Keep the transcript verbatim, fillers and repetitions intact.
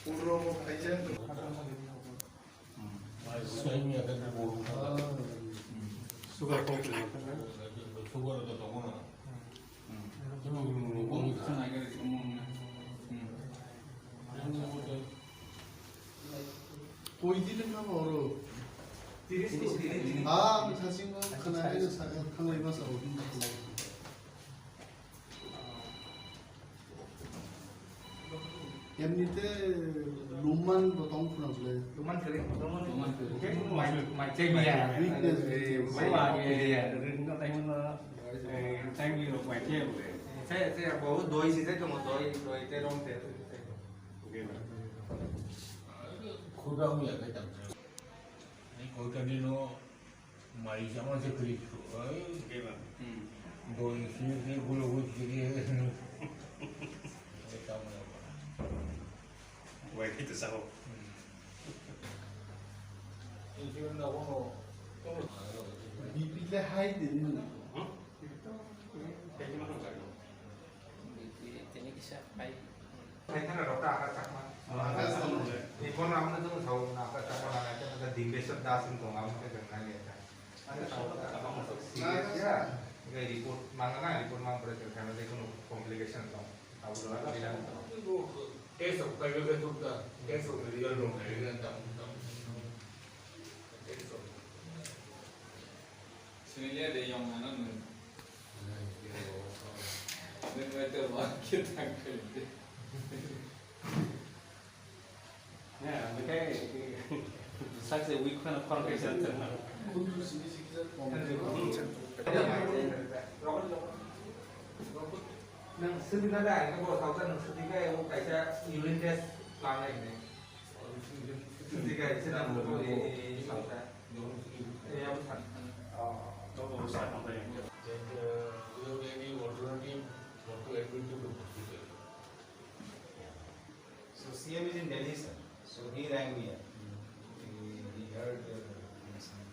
Sugar kok. Sugar. Koi din wngkha oro? Tiris ko din. Ah, ang sasingo khwnai, sakha thanglai ma sao. Emnite luman bo tong phunang le. Luman kere. Luman kere. Mai, mai chai biya. Weakness. Mai biya. Ringo tai mo. Eh, thank you, mai chai. Chai, chai, bo doi si chai to mo doi, doi te rong te. Khuda hu ya kai tam. Ni koi ka ni no. Mai jama je kri. Ai. Doi si si gulo hu si. Ai tam na. Wai kita saho. Insurance na kono. B P le high de ni. Tini kisa pai. Thaithana rok ta Akash Chakma. Ni phone amo no tong sao na Akash Chakma na na ta Dimbeswar Das ni tong amo ke gana ni ta. Ane sao ta. Serious ya. Ngai report mangana report mang pre tel kana de kono complication tong. Abo do na bilang. Test of pai ke tu ta. Test of result dong na result ta. Test of. Sini lihat deh yang mana nih. Ini mereka bangkit angkel. Ya, mereka such a weak fan of corporation. Nang sini nada, ini bawa tahu kan nang sini kayak mau kaisa urine test mana ini. Sini kayak sini mau tahu ini. So C M is in Delhi, sir. So he rang me up. He, he heard your concern.